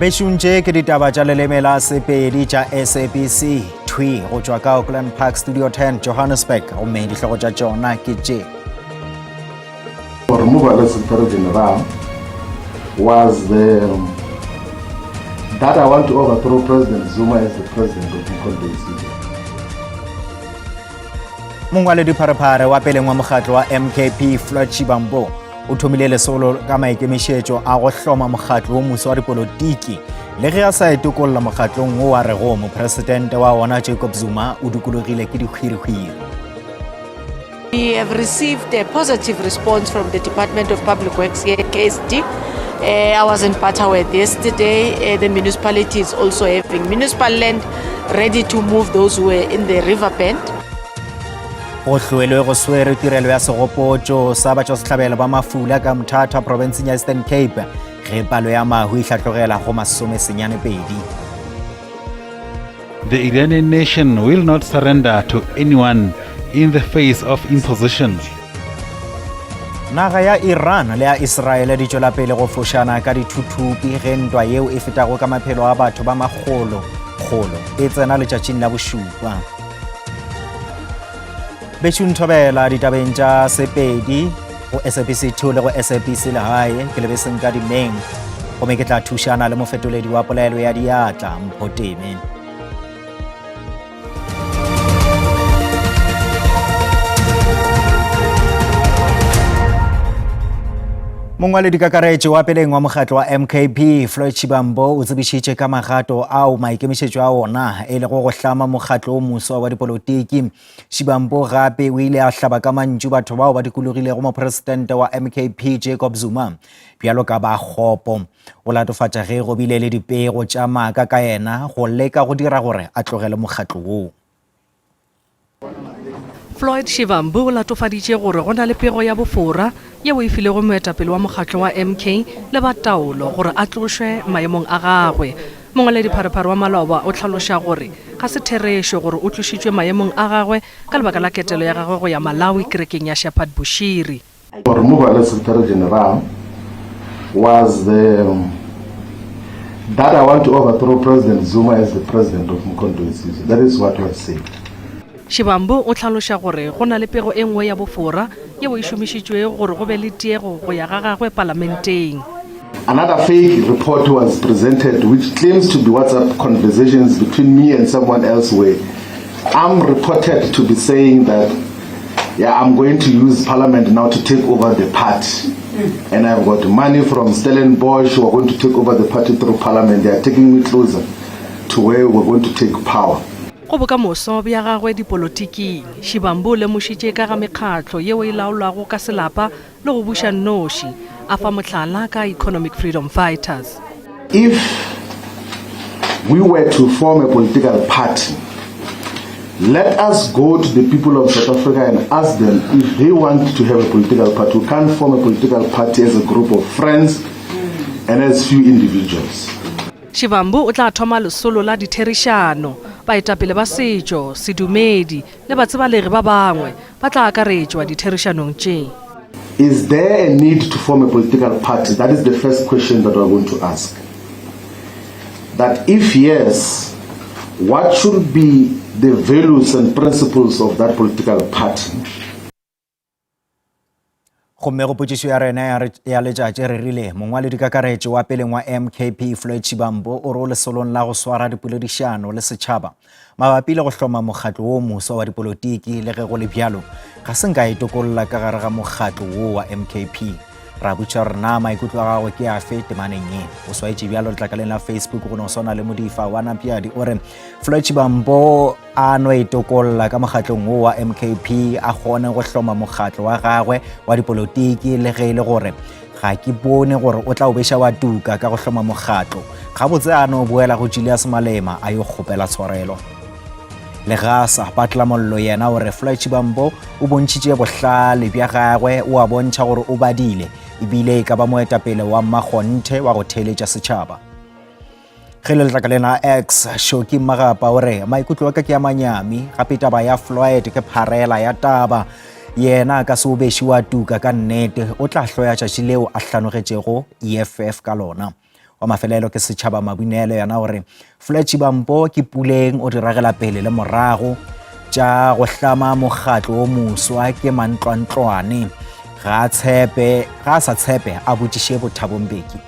Bešung tše ke ditaba tša leleme la Sepedi tša SABC thwi go tšwa ka Auckland Park Studio 10 Johannesburg gomme dihlogo tša tšona ke tše. Removal as Secretary General was the that I want to overthrow President Zuma as the president of Mkhonto Wesizwe. Mongwaledipharephare wa peleng wa mokgatlo wa MKP Floyd Shivambu o thomile lesolo ka maikemišetšo a go hloma mokgatlo wo moswa wa dipolotiki le ge a sa itokolla mokgatlong wo wa rego mopresidente wa wona Jacob Zuma o dikologile ke dikgwirikgwiri. We have received a positive response from the Department of Public Works here at KSD. Uh, I was in Butterworth yesterday. Uh, the municipality is also having municipal land ready to move those who were in the river bend. Go hloelwe go swere tirelo ya segopotšo sa batšwasehlabelo ba mafula ka Mthatha profenseng ya Eastern Cape ge palo ya mahu e hlatlogela go masomesenyanepedi. The Iranian nation will not surrender to anyone in the face of imposition. Naga ya Iran le ya Israele di tšwela pele go fošana ka dithuthupi ge ntwa yeo e fetago ka maphelo a batho ba makgolo kgolo e tsena letšatšing la bošupa. Bešung thobela ditabeng tša Sepedi go SABC 2 le go SABC Legae ke lebeseng ka dimeng gomme ke tla thušana le mofetoledi wa polelo ya diatla Mphoteme. Mongwaledikakaretšo wa peleng wa mokgatlo wa MKP Floyd Shivambu o tsebišitše ka magato ao maikemišetšo a ona e lego go hlama mokgatlo o moswa wa dipolotiki. Shivambu gape o ile a hlaba ka mantšu batho bao ba dikologilego mopresidente wa MKP Jacob Zuma bjalo ka ba kgopo. O latofatša ge go bile le dipego tša maaka ka yena go leka go dira gore a tlogele mokgatlo woo. Floyd Shivambu o latofaditše gore go na le pego ya bofora yeo e filego moetapele wa mokgatlo wa MK le ba taolo gore a tlošwe maemong a gagwe. Mongwaledipharephare wa maloba o hlaloša gore ga se therešo gore o tlošitšwe maemong a gagwe ka lebaka la ketelo ya gagwe go ya Malawi kerekeng ya Shepherd Bushiri. Removal as Secretary General was the that I want to overthrow President Zuma as the president of Mkhonto weSizwe. That is what was said. Shivambu o hlaloša gore go na le pego e nngwe ya bofora yeo e šomišitšwego gore go be le tiego go ya ga gagwe palamenteng. Another fake report was presented which claims to be WhatsApp conversations between me and someone else where I'm reported to be saying that yeah, I'm going to use parliament now to take over the party. And I've got money from Stellenbosch who are going to take over the party through parliament. They are taking me closer to where we're going to take power. Go bokamoso bja gagwe dipolotiking, Shivambu o lemošitše ka ga mekgatlo yeo e laolwago ka selapa le go buša nnoši, a fa mohlala ka Economic Freedom Fighters. If we were to form a political party, let us go to the people of South Africa and ask them if they want to have a political party. We can't form a political party as a group of friends and as few individuals. Shivambu o tla thoma lesolo la ditherišano. Baetapele ba setšo, sedumedi le batsebalegi ba bangwe ba tla akaretšwa ditherišanong tše. Is there a need to form a political party? That is the first question that we are going to ask. That if yes, what should be the values and principles of that political party? Gomme go potšišo ya rena ya letšatši re rile mongwaledikakaretšo wa peleng wa MKP Floyd Shivambu o re o lesolong la go swara dipoledišano le setšhaba mabapi le go hloma mokgatlo wo moswa wa dipolotiki le ge go le bjalo ga se nka itokolla ka gare ga mokgatlo wo wa MKP. Ra botša gore na maikutlo a gago ke afe temaneng ye. O swaetše bjalo letlakaleng la Facebook go no swana le Modifa wa Napjadi o re Floyd Shivambu a no itokolla ka mokgatlong wo wa MKP a kgone go hloma mokgatlo wa gagwe wa dipolotiki le ge e le gore ga ke bone gore o tla o beša wa tuka ka go hloma mokgatlo gabotse a no boela go Julius Malema a yo kgopela tshwarelo. Legasa Patlamollo yena o re Floyd Shivambu o bontšhitše bohlale bja gagwe o a bontšha gore o badile ebile e ka ba moetapele wa mmakgonthe wa go theeletša setšhaba. Ge le letlakaleng la X, Shoki Magapa o re maikutlo a ka ke a manyami, gape taba ya Floyd ke pharela ya taba. Yena a ka se o beši wa tuka ka nnete, o tla hloya tšatši leo a hlanogetšego EFF ka lona. Wa mafelelo ke Setšhaba Mabunele yena o re Floyd Shivambu ke puleng o di ragela pele le morago tša go hlama mokgatlo o moswa ke mantlwantlwane ga a tshepe ga a sa tshepe a botšiše Bothabo Mbeki.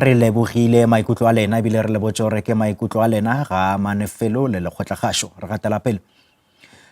Re lebogile maikutlo a lena ebile re lebotše gore ke maikutlo a lena ga a mane felo le lekgotlakgašo. Re gatela pele.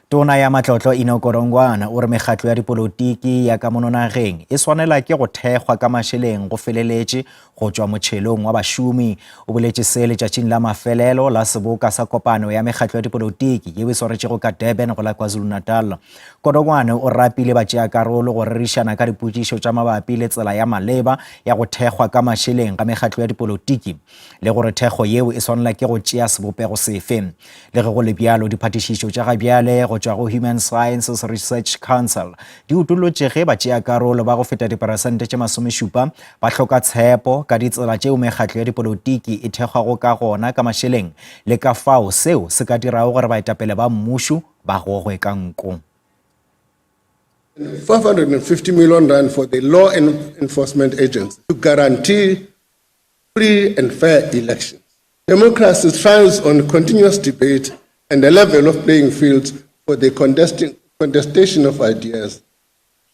Tona ya Matlotlo Enoch Godongwana o re mekgatlo ya dipolotiki ya ka mono nageng e swanela ke go thekgwa ka mašeleng go feleletše go tšwa motšhelong wa bašomi. O boletše se letšatšing la mafelelo la seboka sa kopano ya mekgatlo ya dipolotiki yeo e swaretšego ka Durban go la KwaZulu-Natal. Godongwana o rapile batšeakarolo go rerišana ka dipotšišo tša mabapi le tsela ya maleba ya go thekgwa ka mašeleng ga mekgatlo ya dipolotiki le gore thekgo yeo e swanela ke go tšea sebopego sefe. Le ge go le bjalo, diphatišišo tša ga bjale go tšwa go Human Sciences Research Council di utollotše ge batšeakarolo ba go feta diperesente tše masomešupa ba hloka tshepo ka ditsela tšeo mekgatlo ya dipolotiki e thekgwago ka gona ka mašeleng le ka fao seo se ka dirago gore baetapele ba mmušo ba gogwe ka nko. 550 million rand for the law enforcement agency to guarantee free and fair elections. Democracy thrives on continuous debate and a level of playing field for the contestation of ideas.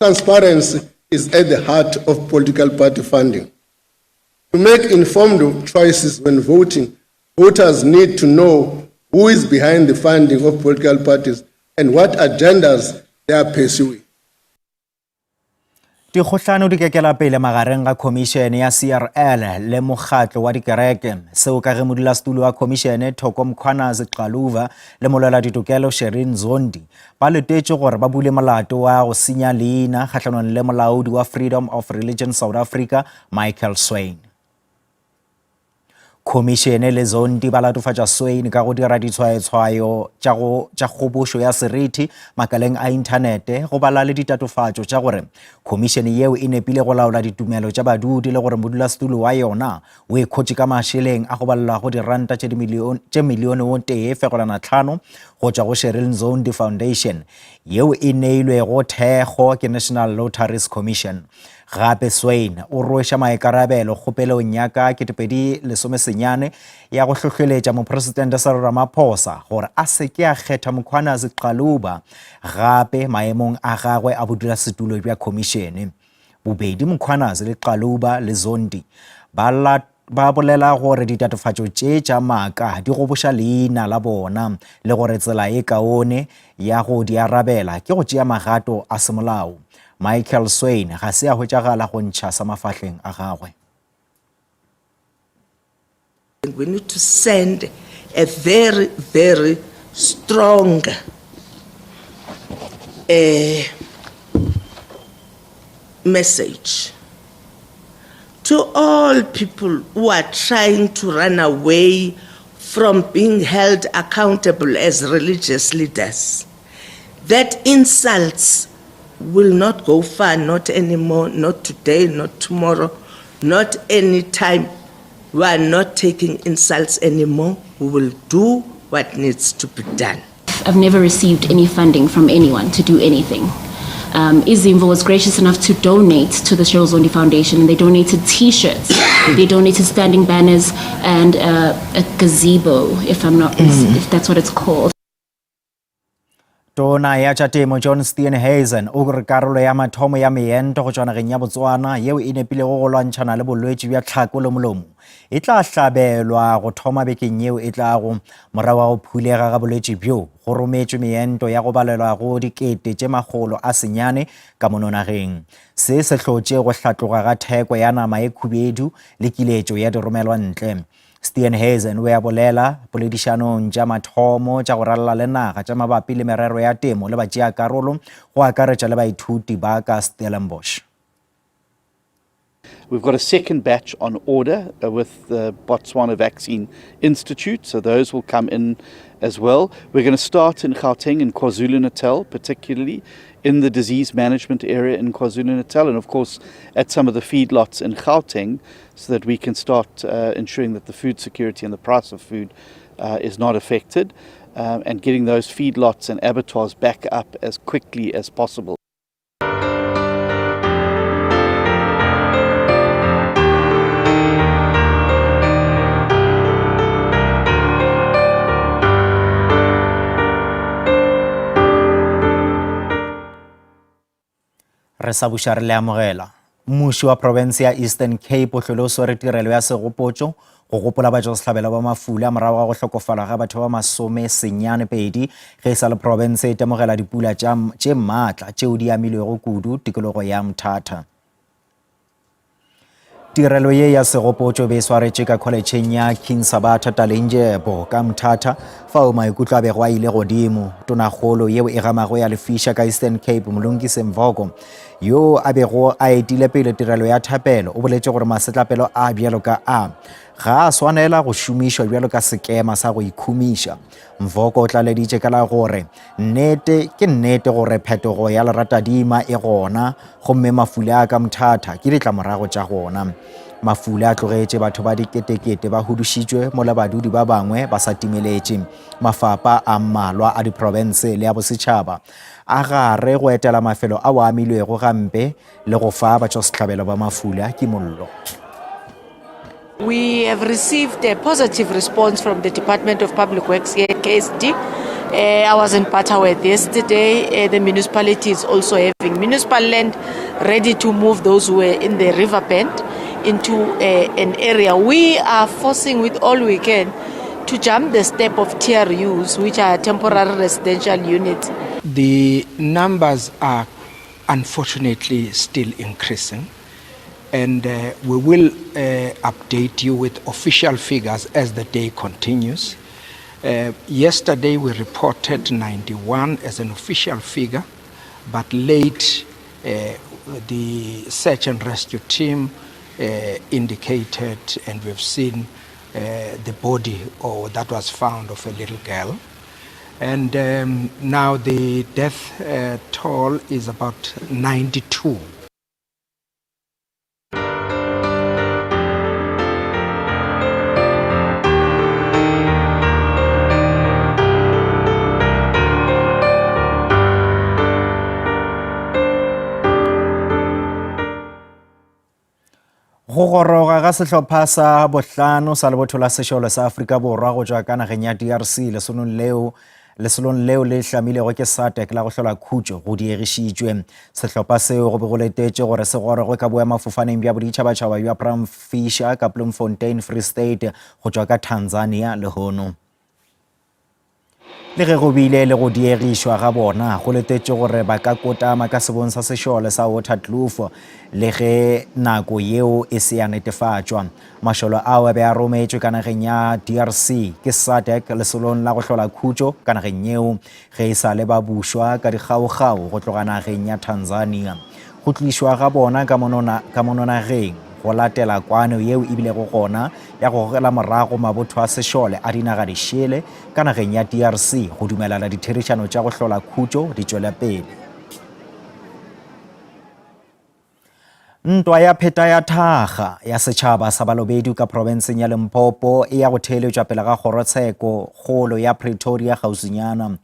Transparency is at the heart of political party funding. To make informed choices when voting, voters need to know who is behind the funding of political parties and what agendas they are pursuing. Dikgohlano di kekela pele magareng ga khomišene ya CRL le mokgatlo wa dikereke. Seo ka ge modulasetulo wa khomišene Thoko Mkhwanazi Xaluva le molwela ditokelo Shereen Zondi ba letetše gore ba bule molato wa go senya leina kgahlanong le molaodi wa Freedom of Religion South Africa Michael Swain. Khomišene le Zondi ba latofatša Swain ka go dira ditshwayotshwayo tša go tša kgobošo ya seriti makaleng a inthanete go bala le ditatofatšo tša gore khomišene yeo e nepile go laola ditumelo tša badudi le gore modulasetulo wa yona o ikhotše ka mašeleng a go balelwago diranta tše tše milione o tee fegolana tlhano go tšwa go Cheryl Zondi Foundation yeo e neilwego thekgo ke National Lotteries Commission. Gape Swain o rweša maikarabelo kgopelong ya ka 2019 ya go hlohleletša Mopresidente Cyril Ramaphosa gore a se ke a kgetha Mkhwanazi Xaluva gape maemong a gagwe a bodulasetulo bja khomišene. Bobedi Mkhwanazi le Xaluva le Zondi ba Ba bolela gore ditatofatšo tše tša maaka di goboša leina la bona le gore tsela e kaone ya go di arabela ke go tšea magato a semolao. Michael Swain ga se a hwetšagala go ntšha sa mafahleng a gagwe. We need to send a very, very strong uh, message to all people who are trying to run away from being held accountable as religious leaders that insults will not go far, not anymore, not today, not tomorrow, not any time. We are not taking insults anymore. We will do what needs to be done. I've never received any funding from anyone to do anything. Um, Izimvo was gracious enough to donate to the Cheryl Zondi Foundation, and they donated T-shirts, they donated standing banners, and uh, a gazebo, if I'm not, mm. if that's what it's called. Tona ya tša temo John Steenhuisen o re karolo ya mathomo ya meento go tšwa nageng ya Botswana yeo e nepilego go lwantšhana le bolwetši bja tlhako le molomo e tla hlabelwa go thoma bekeng yeo e tlago. Morago ga go phulega ga bolwetši bjo, go rometšwe meento ya go balelwa go dikete tše makgolo a senyane ka mono nageng. Se se hlotše go hlatloga ga theko ya nama e khubedu le kiletšo ya diromelwa ntle. Steenhuisen o be a bolela poledišanong tša mathomo tša go ralala le naga tša mabapi le merero ya temo le batšeakarolo go akaretša le baithuti ba ka Stellenbosch. We've got a second batch on order uh, with the Botswana Vaccine Institute, so those will come in as well. We're going to start in Gauteng and KwaZulu-Natal, particularly in the disease management area in KwaZulu-Natal, and of course at some of the feedlots in Gauteng, so that we can start uh, ensuring that the food security and the price of food uh, is not affected, um, and getting those feedlots and abattoirs back up as quickly as possible. Re sa buša re le amogela. Mmuši wa profense ya Eastern Cape o hlwele o swere tirelo ya segopotšo go gopola batšwasehlabelo ba mafula morago ga go hlokofala ga batho ba 92 ge e sa le profense e temogela dipula tše maatla tšeo di amilwego kudu tikologo ya Mthatha. Tirelo ye ya segopotšo be e swaretše ka kholetšheng ya King Sabatha Dalindyebo ka Mthatha fao maikutlo a bego a ile godimo. Tonakgolo yeo e gamago ya lefiša ka Eastern Cape Mlungisi Mvoko yo a bego a etile pele tirelo ya thapelo o boletše gore masetlapelo a bjalo ka a ga a swanela go šomišwa bjalo ka sekema sa go ikhumiša. Mvoko o tlaleditše ka la gore nnete ke nnete gore phetogo ya leratadima e gona gomme mafula a ka Mthatha ke ditlamorago tša gona. Mafula a tlogetše batho ba diketekete ba hudušitšwe mola badudi ba bangwe ba sa timeletše. Mafapa a mmalwa a diprofense le a bosetšhaba a gare go etela mafelo ao a amilwego gampe le go fa batšwasehlabelo ba mafula kimollo. We have received a positive response from the Department of Public Works here at KSD. Uh, I was in Butterworth yesterday. Uh, the municipality is also having municipal land ready to move those who were in the river bend into uh, an area. We are forcing with all we can to jump the step of TRUs, which are temporary residential units. The numbers are unfortunately still increasing and uh, we will uh, update you with official figures as the day continues. Uh, yesterday we reported 91 as an official figure, but late uh, the search and rescue team uh, indicated, and we've seen uh, the body or that was found of a little girl. And um, now the death uh, toll is about 92. Go goroga ga sehlopha sa bohlano sa lebotho la sešole sa Afrika Borwa go tšwa ka nageng ya DRC lesonong leo lesolong leo le hlamilego ke SADC la go hlola khutšo go diegišitšwe. Sehlopha seo go be go letetše gore se gorogwe ka boemafofaneng bja boditšhabatšhaba bja Bram Fischer ka Bloemfontein, Free State go tšwa ka Tanzania lehono. Le ge go bile le go diegišwa ga bona, go letetšwe gore ba ka kotama ka sebong sa sešole sa Waterkloof le ge nako yeo e se ya netefatšwa. Mašole ao a be a rometšwe ka nageng ya DRC ke SADC lesolong la go hlola khutšo ka nageng yeo ge e sa le ba bušwa ka dikgaokgao go tloga nageng ya Tanzania. Go tlišwa ga bona ka mono nageng go latela kwano yeo e bilego gona ya go gogela morago mabotho a sešole a dinaga dišele ka nageng ya DRC go dumelala ditherišano tša go hlola khutšo di tšwele pele. Ntwa ya pheta ya thaga ya setšhaba sa Balobedu ka profenseng ya Limpopo e ya go theeletšwa pele ga kgorotsheko kgolo ya Pretoria kgauswinyana.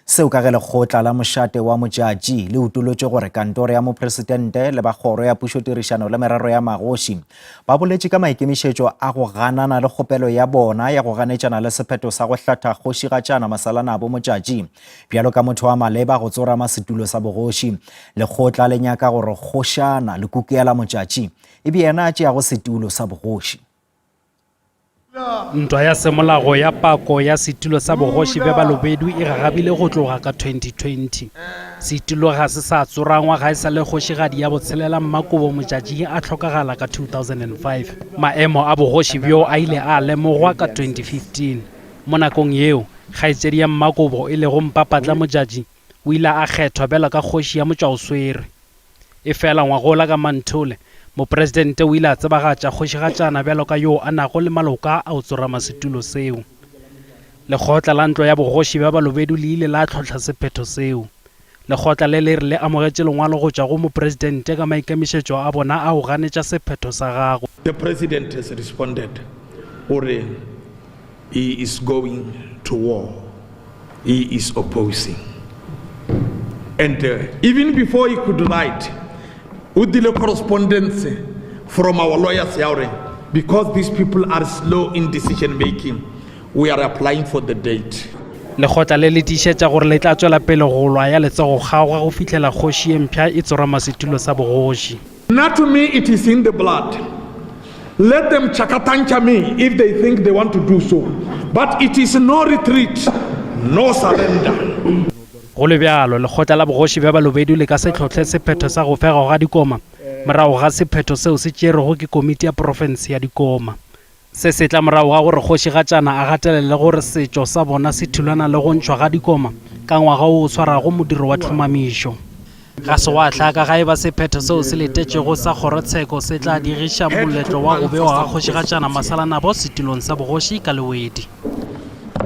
Seo ka ge lekgotla la mošate wa Modjadji le utolotše gore kantoro ya mopresidente le ba kgoro ya pušotirišano le merero ya magoši ba boletše ka maikemišetšo a go ganana le kgopelo ya bona ya go ganetšana le sephetho sa go hlatha Kgošigatšana Masalanabo Modjadji bjalo ka motho wa maleba go tsorama setulo sa bogoši. Lekgotla le nyaka gore Kgošana Lekukela Modjadji e be yena a tšeago setulo sa bogoši. Ntwa ya semolago ya pako ya setulo sa bogoši bja Balobedu e gagabile go tloga ka 2020. Setulo ga se sa tsorangwa ga e sa le kgošigadi ya botshelela Mmakobo Modjadji a hlokagala ka 2005. Maemo a bogoši bjo a ile a lemogwa ka 2015. Mo nakong yeo, kgaetšedi ya Mmakobo e lego Mpapatla Modjadji o ile a kgethwa bjalo ka kgoši ya motšwaoswere. Efela ngwagola ka Manthole, mopresidente o ile a tsebagatša kgošigatšana bjalo ka yoo a nago le maloka a go tsorama setulo seo. Lekgotla la ntlo ya bogoši bja Balobedu le ile la hlohla sephetho seo. Lekgotla le le re le amogetše lengwalo go tšwa go mopresidente ka maikemišetšo a bona a go ganetša sephetho sa gagwe. The president has responded gore He is going to war. He is opposing. And uh, even before he could write, o dile correspondence from our lawyers ya gore because these people are slow in decision making, we are applying for the date. Lekgotla le le tiišetša gore le tla tšwela pele go lwa ya letsogo kgaoga go fihlela kgoši ye mpsha e tsorama setulo sa bogoši. Nna to me it is in the blood. Let them chakatancha me if they think they want to do so, but it is no retreat, no surrender. Go le bjalo, lekgotla la bogoši bja Balobedu le ka se hlohle sephetho sa go fegwa ga dikoma morago ga sephetho seo se tšerwego ke komiti ya profense ya dikoma. Se se tla morago ga gore Kgošigatšana a gatelele gore setšo sa bona se thulana le go ntšhwa ga dikoma ka ngwaga wo o swarago modiro wa tlhomamišo. Ga se gwa hlaka ga e ba sephetho seo se letetšwego sa kgorotsheko se tla diegiša moletlo wa go bewa ga Kgošigatšana Masalanabo setulong sa bogoši ka Lewedi.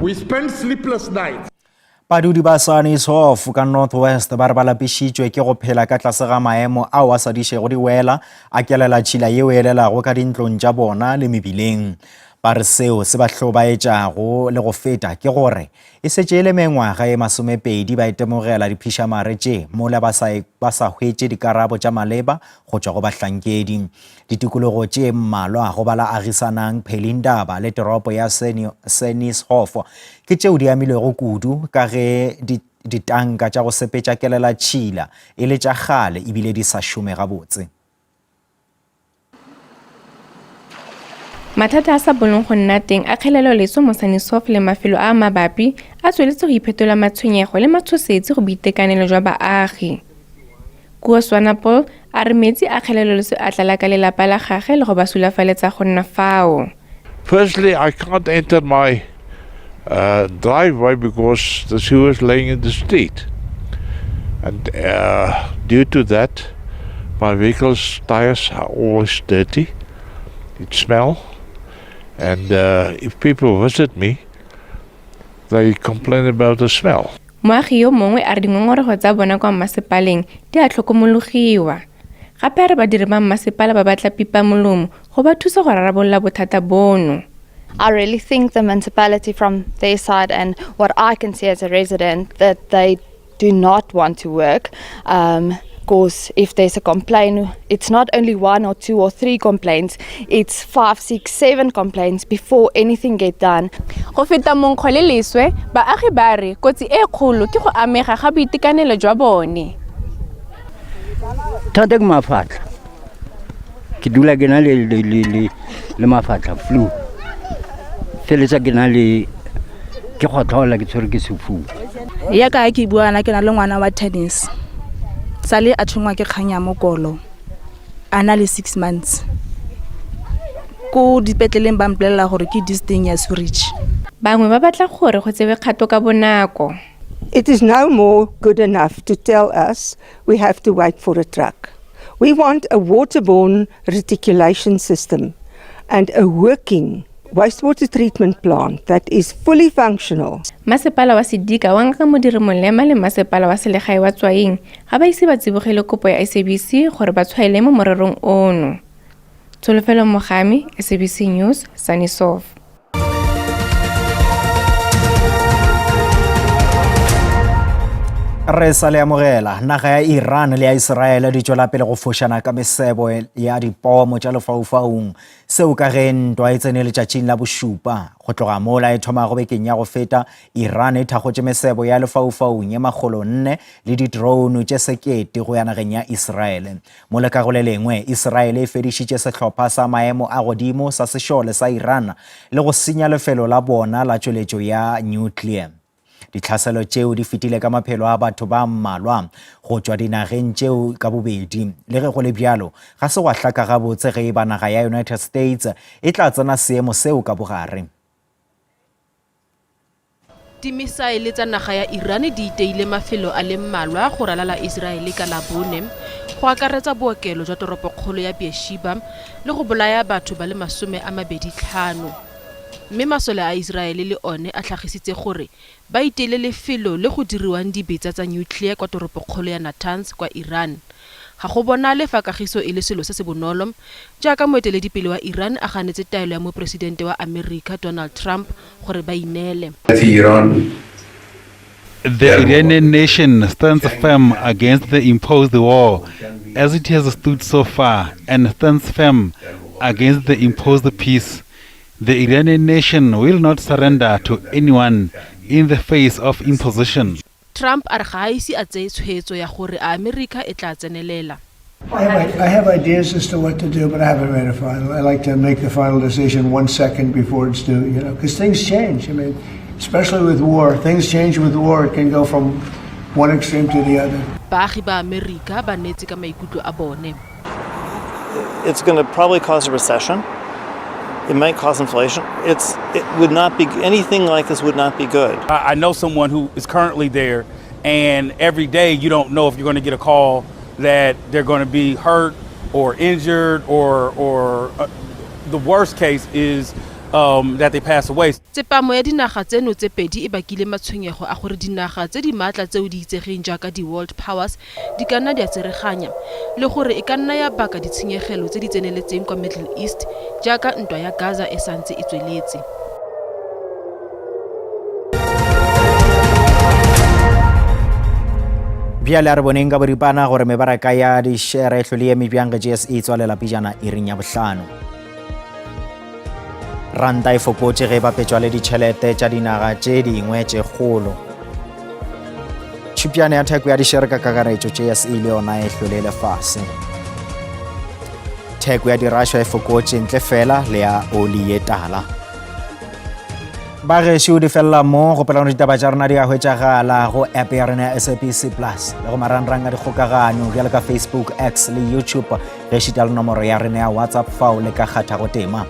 We spent sleepless nights. Badudi ba Sannieshof ka North West ba re ba lapišitšwe ke go phela ka tlase ga maemo ao a sa dišego diwela a kelela tšhila yeo e elelago ka dintlong tša bona le mebileng. Ba re seo se ba hlobaetšago le go feta ke gore e šetše e le mengwaga e masomepedi ba itemogela diphišamare tše mola ba sa, ba sa hwetše dikarabo tša maleba go tšwa go bahlankedi. Ditikologo tše mmalwa go ba la agisanang Pelindaba le toropo ya Sannieshof ke tšeo di amilwego kudu ka ge ditanka tša go sepetša kelelatšhila e le tša kgale ebile di sa šome gabotse. Mathata a sa bolong go nna teng a kgeleloleswe mo Sannieshof le mafelo a a mabapi a tsweletse go iphetola matshwenyego le matshosetsi go boitekanelo jwa baagi. Kua Swanepoel a re metsi a kgeleloleswe a tlala ka lelapa la gage le go ba sulafaletsa go nna fao. Firstly, I can't enter my uh, driveway because the sewer is laying in the street. And uh, due to that, my vehicle's tires are always dirty. It smell. And uh, if people visit me, they complain about the smell. Moagi yo mongwe a re dingongorego tsa bona kwa mmasepaleng di a tlhokomologiwa. Gape a re badiri ba mmasepala ba batla pipamolomo go ba thusa go rarabolola bothata bono. I really think the municipality from their side and what I can see as a resident that they do not want to work. Um, course, if there's a complaint, it's not only one or two or three complaints, it's five, six, seven complaints before anything get done. Go feta monkgo le leswe, baagi ba re kotsi e kgolo ke go amega ga boitekanelo jwa bone. Thata ke mafatlha. Ke dula ke na le le le le le mafatlha flu. Feletsa ke na le ke gotlhola ke tshwere ke sefuba. Ya ka ke bua na ke na le ngwana wa tennis. Sale a tshwengwa ke kgang ya mokolo. A na le 6 months. Ko dipetleleng ba mpolelela gore ke this thing ya sewerage. Bangwe ba batla gore go tsewe kgato ka bonako. It is no more good enough to tell us we have to wait for a truck. We want a waterborne reticulation system and a working wastewater treatment plant that is fully functional. Masepala wa Sedika wa Ngaka Modiri Molema le Masepala wa Selegae wa Tswaing ga ba ise ba tsibogele kopo ya SABC gore ba tshwaele mo morerong ono. Tsholofelo Mogami, SABC News, Sannieshof. Re sa le amogela naga ya Iran le ya Israel di tšwela pele go fošana ka mesebo ya dipomo tša lefaufaung seo ka ge ntwa e tsene letšatšing la bošupa go tloga mola e thomago bekeng ya go feta Iran e thakgotše mesebo ya lefaufaung ye makgolonne le di-drone tše sekete go ya nageng ya Israel Mo le ka go le lengwe, Iseraele e fedišitše sehlopha sa maemo a godimo sa sešole sa Iran le go senya lefelo la bona la tšweletšo ya nuclear. Ditlhaselo tšeo di fetile ka maphelo a batho ba mmalwa go tšwa dinageng tšeo ka bobedi. Le ge go le bjalo, ga se gwa hlaka gabotse ge e ba naga ya United States e tla tsena seemo seo ka bogare. Dimisaele tsa naga ya Iran di iteile mafelo a le mmalwa go ralala Iseraele ka Labone, go akaretsa bookelo jwa toropokgolo ya Beersheba le go bolaya batho ba le 25. Mme masole a Iseraele le one a tlhagisitse gore ba iteile lefelo le go diriwang dibetsa tsa nuclear kwa toropokgolo ya Natanz kwa Iran. Ga go bonale fa kagiso e le selo se se bonolo, jaaka moeteledipele wa Iran a ganetse taelo ya moporesidente wa Amerika Donald Trump gore ba ineele. The Iranian nation stands firm against the imposed war as it has stood so far and stands firm against the imposed peace. The Iranian nation will not surrender to anyone in the face of imposition. Trump a re ga a ise a tseye tshwetso ya gore a Amerika e tla tsenelela. I have, I have ideas as to what to do, but I haven't made a final. I like to make the final decision one second before it's due, you know, because things change. I mean, especially with war, things change with war. It can go from one extreme to the other. Baagi ba Amerika ba neetse ka maikutlo a bone. It's going to probably cause a recession. It might cause inflation. It's it would not be anything like this would not be good. I, I know someone who is currently there, and every day you don't know if you're going to get a call that they're going to be hurt or injured or or uh, the worst case is um, that they pass away. Tsepamo ya dinaga tseno tse pedi e bakile matshwenyego a gore dinaga tse di maatla tseo di itsegeng jaaka di-world powers di ka nna di a tsereganya le gore e ka nna ya baka ditshenyegelo tse di tseneletseng kwa Middle East jaaka ntwa ya Gaza e santse e tsweletse. Bjale a re boneng ka boripana gore mebaraka ya dišere e hlole eme bjang ge JSE e tswalela pejana iring ya bohlano. Ranta e fokotše ge e bapetšwa le ditšhelete tša dinaga tše dingwe tše kgolo. Tšhupjane ya theko ya dišere ka kakaretšo JSE le yona e hlole le fase. Theko ya dirašwa e fokotše ntle fela le ya oli ye tala. Bagešo di felela mo gopola gore ditaba tša rena di a hwetšagala go app ya rena ya SABC Plus le go marangrang a dikgokagano bjalo ka Facebook, X le YouTube gešita le nomoro ya rena ya WhatsApp fao le ka kgathago tema.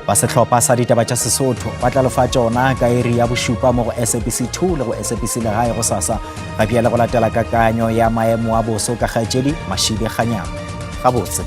Ba sehlopha sa ditaba tša Sesotho ba tla lefa tšona ka iri ya bošupa mo go SABC 2 le go SABC Legae go sasa ga bjale go latela kakanyo ya maemo a boso ka kgaetšedi Mashibe Kganyang. Gabotse.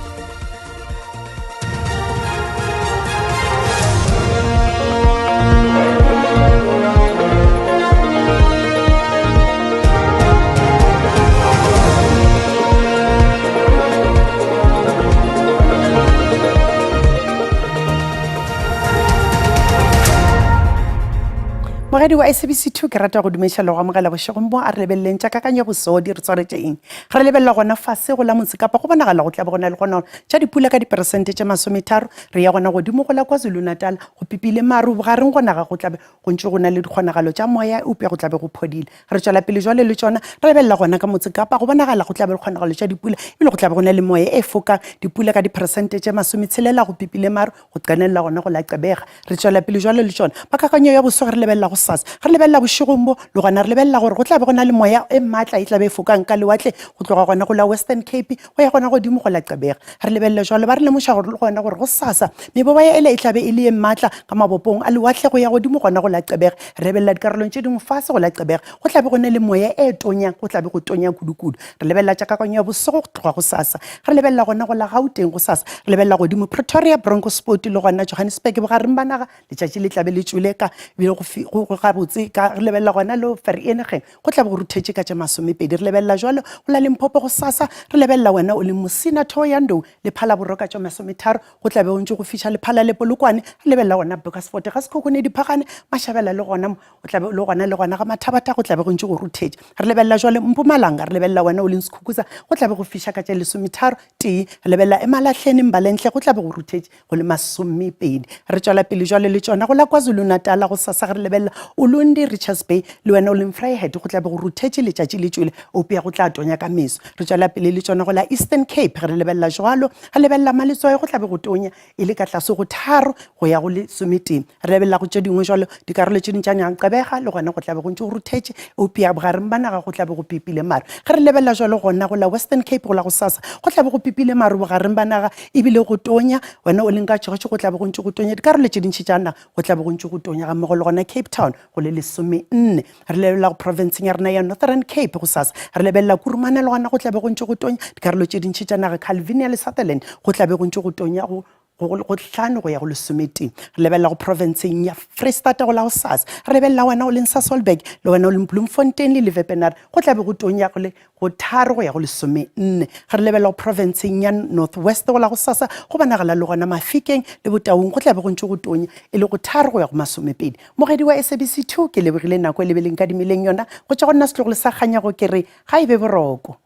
Mogedi wa SABC 2 ke rata go dumediša le go amogela bošegong bo a re lebeleleng tša kakanyo boso di re tshwaretše eng re lebelela gona fase go la motse kapa go bonagala go tla be go na le gona tša dipula ka diperesente tše masometharo re ya gona godimo go la KwaZulu-Natal go pipile maru bogareng go naga go tlabe go ntše go na le dikgonagalo tša moya eupša go tlabe go phodile re tšwela pele jwale le tšona re lebelela gona ka motse kapa go bonagala go tlabe le kgonagalo tša dipula ebile go tlabe go na le moya e fokang dipula ka diperesente tše masometshelela go pipile maru go tsenelela gona go la Gqeberha. Re tšwela pele jwalo le tšona. Ba kakanyo ya boso ge re lebelela go sasa, ge re lebelela bošegong bo, le gona re lebelela gore go tla be go na le moya e maatla e tla be e fokang ka lewatle go tloga gona go la Western Cape go ya gona godimo go la Gqeberha. Re lebelela jwalo, ba re lemoša gore le gona gore go sasa meboya ele e tla be e le ye maatla ka mabopong a lewatle go ya godimo gona go la Gqeberha. Re lebelela dikarolong tše dingwe fase go la Gqeberha go tla be go ne le moya e tonyang, go tla be go tonya kudu-kudu. Re lebelela tša kakanyo ya bosogo go tloga go sasa. Re lebelela gona go la Gauteng go sasa. Re lebelela godimo Pretoria, Bronkhorstsport le gona Johannesburg bogareng ba naga. Letšatši le tla be le tšwele ka ebile go go gabotse ka re lebelela gona le Vereeniging go tla be go ruthetše ka tše masomepedi. Re lebelela jwalo go la Limpopo go sasa. Re lebelela wena o leng Musina, Thohoyandou le Phalaborwa ka tše masometharo go tla be go ntše go fiša le Phala le Polokwane. Re lebelela gona Bugersfort ga Sekhukhune, Diphagane, Mashabela le gona mo o tla be o le gona le gona ga mathabatha go tla be go ntše go ruthetše. Re lebelela jwale Mpumalanga, re lebelela wena o leng Sekhukhuza, go tla be go fiša ka tše lesometharo tee. Re lebelela Emalahleni, Mbalenhle, go tla be go ruthetše go le masomepedi. Re tšwela pele jwale le tšona go la KwaZulu-Natal gosasa ge re lebelela Ulundi, Richards Bay, le wena o leng Vryheid, go tla be go ruthetše letšatši le tšwele, eupša go tla tonya ka meso. Re tšwela pele le tšona go la Eastern Cape ge re lebelela jwalo, re lebelela Maletswai, go tla be go tonya e le ka tlase go tharo go ya go lesometee. Re lebelela go tše dingwe jwalo dikarolo tše dingwe tša Nyanqebega le gona go tla be go ntše go ruthetše, eupša bogareng ba naga go tla be go pipile maru. Ge re lebelela jwalo gona go la Western Cape go la gosasa go tla be go pipile maru bogareng ba naga ebile go tonya, wena o leng ka George go tla be go ntše go tonya, dikarolo tše dintši tša naga go tla be go ntše go tonya gammogo le gona Cape Town go le lesomenne. Re lebelela go profenseng ya rena ya Northern Cape gosasa re lebelela Kurumane le gona go tla be go ntše go tonya, dikarolo tše dintši tša naga Calvinia le Sutherland go tla be go ntše go tonya go go hlano go ya go lesometee. Re lebelela go profenseng ya Freistata go la gosasa re lebelela wena o leng Sasolburg le wena o leng Bloemfontein le Leeuwepenaar go tla be go tonya go le go tharo go ya go lesomenne. Ge re lebelela go profenseng ya North West go la gosasa go bonagala le gona Mafikeng le Botaung go tla be go ntše go tonya e le go tharo go ya go masomepedi. Mogedi wa SABC 2 ke lebogile nako e lebeleng ka dimeleng yona go tšwa go nna setlogolo sa Kganyago ke re ga e be boroko.